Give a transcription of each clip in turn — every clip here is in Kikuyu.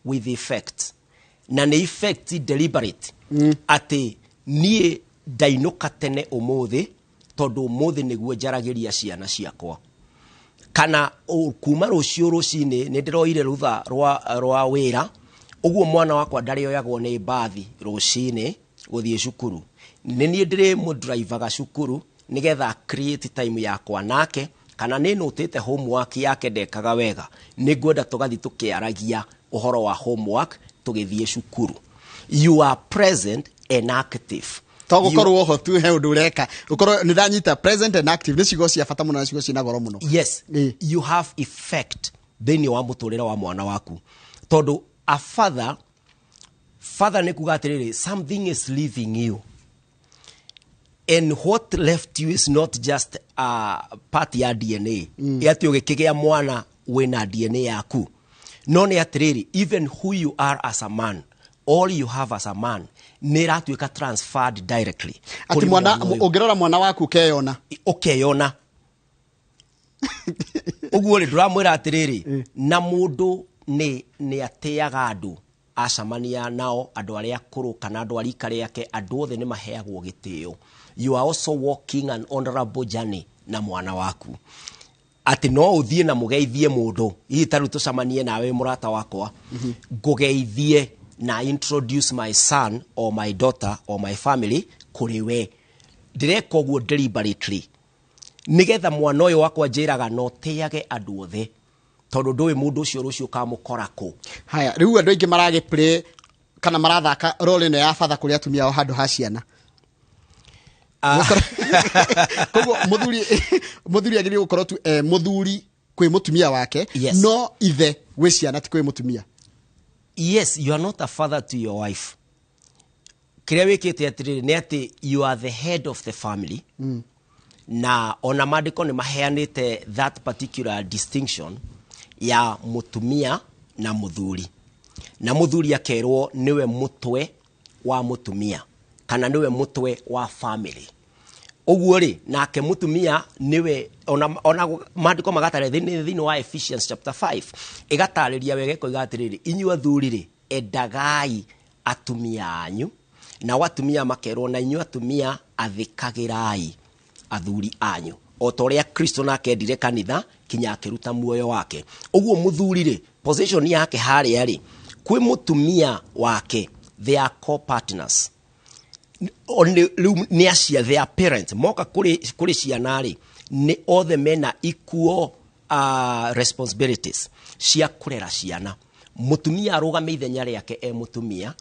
With effect, na nĩ effect deliberate. Atĩ niĩ ndainũka tene ũmũthĩ tondũ ũmũthĩ nĩguo njaragĩria ciana ciakwa, kana kuma rũciũ rũcinĩ nĩ ndĩroire rũtha rwa wĩra, ũguo mwana wakwa ndarĩoyagwo nĩ mbathi rũcinĩ gũthiĩ cukuru, nĩ niĩ ndĩrĩmũdraivaga cukuru nĩgetha create time yakwa nake, kana nĩ nũtĩte homework yake ndekaga wega, nĩ ngwenda tũgathiĩ tũkĩaragia ũhoro wa homework tũgĩthiĩ cukuru. You are present and active. To gũkorwo ho tu he ũndũ ũreka, ũkorwo nĩ ndanyita. Present and active nĩ ciugo cia bata mũno na ciugo ciĩna goro mũno. Yes. You have effect thĩinĩ wa mũtũrĩre wa mwana waku, tondũ a father nĩ kuga atĩrĩrĩ, something is leaving you, and what left you is not just a part ya DNA, atĩ ũgĩkĩgĩa mwana wĩna DNA yaku, no nĩ atĩrĩrĩ, even who you are as a man, all you have as a man nĩ ĩratuĩka transferred directly atĩ kũrĩ mwana ũyũ. Ũngĩrora mwana waku ũkeyona. Ũkeyona ũguo rĩ, ndũramwĩra atĩrĩrĩ, na mũndũ nĩ atĩaga andũ acamania nao, andũ arĩa akũrũ kana andũ a rika rĩake, andũ othe nĩ maheagwo gĩtĩo. You are also walking an honorable journey na mwana waku, atĩ no ũthiĩ na mũgeithie mũndũ, hihi ta rĩu tũcemanie nawe mũrata wakwa, ngũgeithie na introduce my son or my daughter or my family kũrĩ we. Ndĩreka ũguo deliberately nigetha mwana ũyũ wakwa njĩraga no tĩage andũ othe, tondũ ndũĩ mũndũ ũcio rũciũ ũkamũkora kũ. Haya, rĩu andũ aingĩ maragĩ play kana marathaka role ĩno ya batha kũrĩ atumia ao handũ ha ciana. Koguo mũthuri agĩrĩirwo gũkorwo tu mũthuri kwĩ mũtumia wake, no ithe gwĩ ciana, ti kwĩ mũtumia. Yes, you are not a father to your wife. Kĩrĩa wĩkĩte atĩrĩrĩ nĩ atĩ you are the head of the family. Na ona maandĩko nĩ maheanĩte that particular distinction ya mũtumia na mũthuri, na mũthuri akerwo nĩwe mũtwe wa mũtumia kana nĩwe mũtwe wa family. Ũguo rĩ, nake mũtumia nĩwe ona maandĩko magatarĩria thĩinĩ wa Ephesians chapter 5, ĩgatarĩria wega ĩkoiga atĩrĩrĩ, inyuĩ athuri rĩ, endagai atumia anyu, nao atumia makerwo, na inyuĩ atumia athĩkagĩrai athuri anyu o ta ũrĩa Kristo nake endire kanitha kinya akĩruta muoyo wake. Ũguo mũthuri rĩ, position yake harĩa rĩ kwĩ mũtumia wake, they are co-partners. Rĩu nĩ acia, their parents moka kũrĩ ciana rĩ, nĩ othe mena equal responsibilities cia kũrera ciana. Mũtumia arũgame ithenya rĩake e mũtumia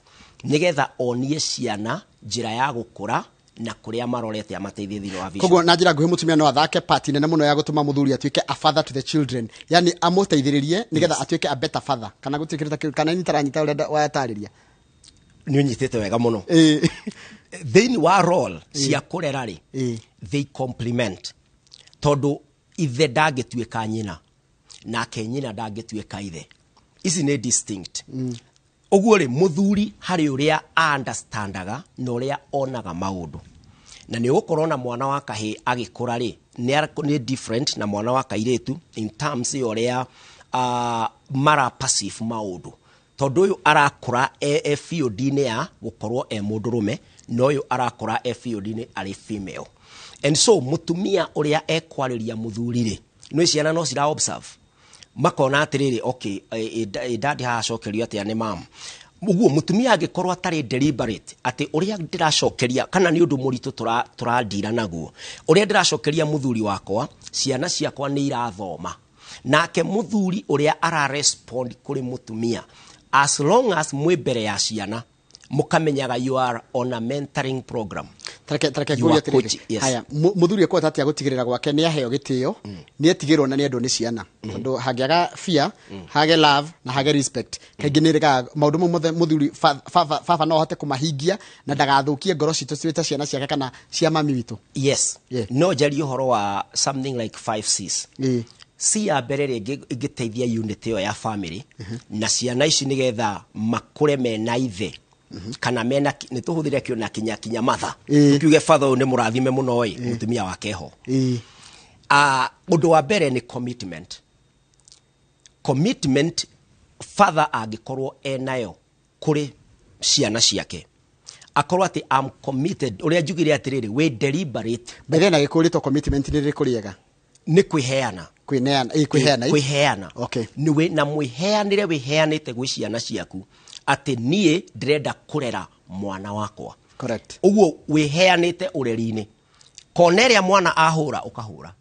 nĩgetha onie ciana njĩra ya gũkũra na kũrĩa marorete amateithie thĩinĩ wa vision. Koguo na njĩra nguhĩ, mũtumia no athake part nene mũno ya gũtũma mũthuri atuĩke a father to the children, yani amũteithĩrĩrie nĩgetha atuĩke a better father, kana gũtuĩkĩte kĩu, kana nitaranyita ũrĩa watarĩria? Nĩ ũnyitĩte wega mũno. Thĩinĩ wa role cia kũrera rĩ, they complement, tondũ ithe ndangĩtuĩka nyina nake nyina ndangĩtuĩka ithe. Ici nĩ distinct. Ũguo rĩ, mũthuri harĩ ũrĩa understandaga na ũrĩa onaga maũndũ, na nĩ ũgũkorwo na mwana wa kahĩ agĩkũra rĩ, nĩ different na mwana wa kairĩtu in terms ya ũrĩa mara perceive maũndũ, tondũ ũyũ arakũra e field-inĩ ya gũkorwo e mũndũrũme na ũyũ arakũra e field-inĩ arĩ female. And so mũtumia ũrĩa ekwarĩria mũthuri rĩ, nĩ ciana no cira observe makona atĩrĩrĩ, okay, daddy haha acokerio atĩa nĩ mam. Ũguo mũtumia angĩkorwo atarĩ deliberate atĩ ũrĩa ndĩracokeria kana nĩ ũndũ mũritũ tũrandira naguo, ũrĩa ndĩracokeria mũthuri wakwa, ciana ciakwa nĩ irathoma, nake mũthuri ũrĩa ararespond kũrĩ mũtumia, as long as mwĩ mbere ya ciana mũkamenyaga you are on a mentoring program. Tareke You ngũrie are atĩrĩrĩ. coach, yes. Haya, mũthuri ekũhota atĩa gũtigĩrĩra gwake nĩ aheo gĩtĩo, nĩ etigĩrwo na nĩ endwo nĩ ciana? Tondũ hangĩaga fear, hage love na hage respect, kaingĩ nĩ rĩgaga maũndũ mau mothe mũthuri baba no ahote kũmahingia na ndagathũkie ngoro citũ ciĩ ta ciana ciake kana cia mami witũ. Yes. No njarie ũhoro wa something like 5 C's. C ya mbere rĩ, ĩngĩteithia unit ĩyo ya family na ciana ici nĩgetha makũre mena ithe kana mena, nĩ tũhũthĩre kĩo na kinya matha, tukiuge father ũyũ nĩ mũrathime mũno ĩ, mũtumia wake ho. Ũndũ wa mbere nĩ commitment. Commitment Father angĩkorwo enayo kũrĩ ciana ciake, akorwo atĩ am committed, ũrĩa njugire atĩrĩrĩ, wĩ deliberate. Mbere na gĩkũyũ rĩtwa commitment nĩ rĩrĩkũ rĩega? Nĩ kwĩheana. Kwĩneana, ĩ, kwĩheana, ĩ. Kwĩheana. Nĩ wĩ na mwĩheanĩre, wĩheanĩte gwĩ ciana ciaku atĩ niĩ ndĩrenda kũrera mwana wakwa. Ũguo wĩheanĩte ũreri-inĩ, kona ĩrĩa mwana ahũra ũkahũra.